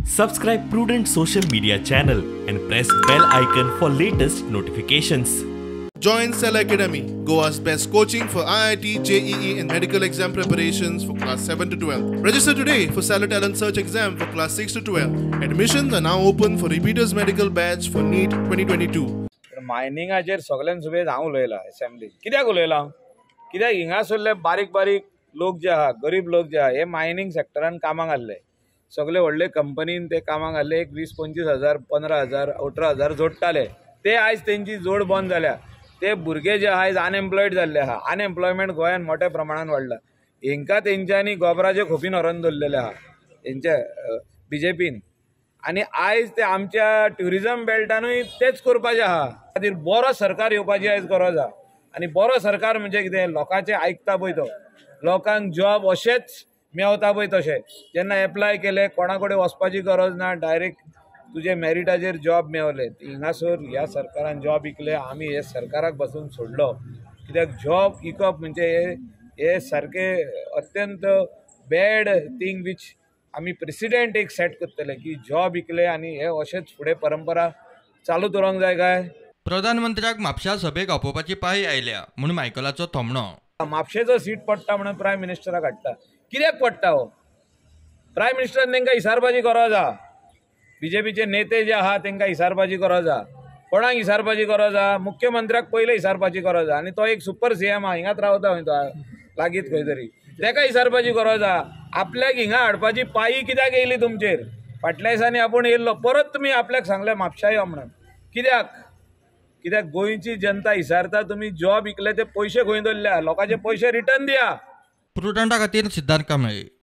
Subscribe Prudent Social Media channel and press bell icon for latest notifications. Join Cell Academy, Goa's best coaching for IIT, JEE and medical exam preparations for class 7 to 12. Register today for Cellar Talent Search exam for class 6 to 12. Admissions are now open for repeaters medical batch for NEET 2022. मायनिंगाचेर सगळ्यान सुबेज हांव उलयलां एसेंब्लीन. कित्याक उलयलां? कित्याक हिंगासरले बारीक बारीक लोक जे आहा, गरीब लोक जे आहा, हे मायनींग सेक्टरान कामाक आहले. सगळे व्हडले कंपनीन ते कामाक आहले. एक 20 25 हजार 15 हजार 18 हजार जोडटाले. ते आयज तेंची जोड बंद जाल्या. ते भुरगे जे आयज अनएम्प्लॉयड जाल्ले आहा. अनएम्प्लॉयमेंट गोंयान मोठ्या प्रमाणान वाडला. हेंकां तेंच्यांनी गोबराचे खोपीन व्हरोन दवरलेले आहा तेंच्या बीजेपीन. आनी आयज ते आमच्या ट्युरिजम बेल्टानूय तेच करपाचें आहा. खातीर बरो सरकार येवपाची आयज गरज आहा. आनी बरो सरकार म्हणजे कितें, लोकांचें आयकता पळय तो, लोकांक जॉब अशेंच मेवता पळय तशें. जेन्ना एप्लाय केलें कोणा कडेन वचपाची गरज ना, डायरेक्ट तुजे मेरिटाचेर जॉब मेवले. हिंगासर ह्या सरकारान जॉब विकले, आमी हे सरकाराक बसून सोडलो. कित्याक जॉब विकप म्हणजे हे सारकें अत्यंत बॅड थींग which आमी प्रेसिडेंट एक सेट करतले की जॉब विकले आनी हे अशेंच फुडें परंपरा चालू दवरूंक जाय काय. प्रधानमंत्र्याक म्हापशा सभेक आपोवपाची पाळी आयल्या म्हूण मायकलाचो थोमणो. म्हापशेचो सीट पडटा म्हणून प्रायम मिनिस्टराक हाडटा. कित्याक पडटा हो? प्रायम मिनिस्टरान तांकां इसारबाजी करो जा. बीजेपीचे नेते जे आहा तांकां इसारबाजी करो जा. कोणाक इसारबाजी करो जा? मुख्यमंत्र्याक पयले इसारबाजी करो जा. आनी तो एक सुपर सीएम आहा, हिंगाच रावता खंय तो लागींच खंय तरी, ताका इसारबाजी करो जा. आपल्याक हिंगा हाडपाची पाळी कित्याक येयली तुमचेर? फाटल्या दिसांनी आपूण येयल्लो, परत तुमी आपल्याक सांगलें म्हापशा यो म्हणून. कित्याक? कित्याक गोंयची जनता इसारता. तुमी जॉब विकले ते पयशे खंय दवरल्या? लोकांचे पयशे रिटर्न दिया. प्रुडंटा खातीर सिद्धार्थ कांबळे.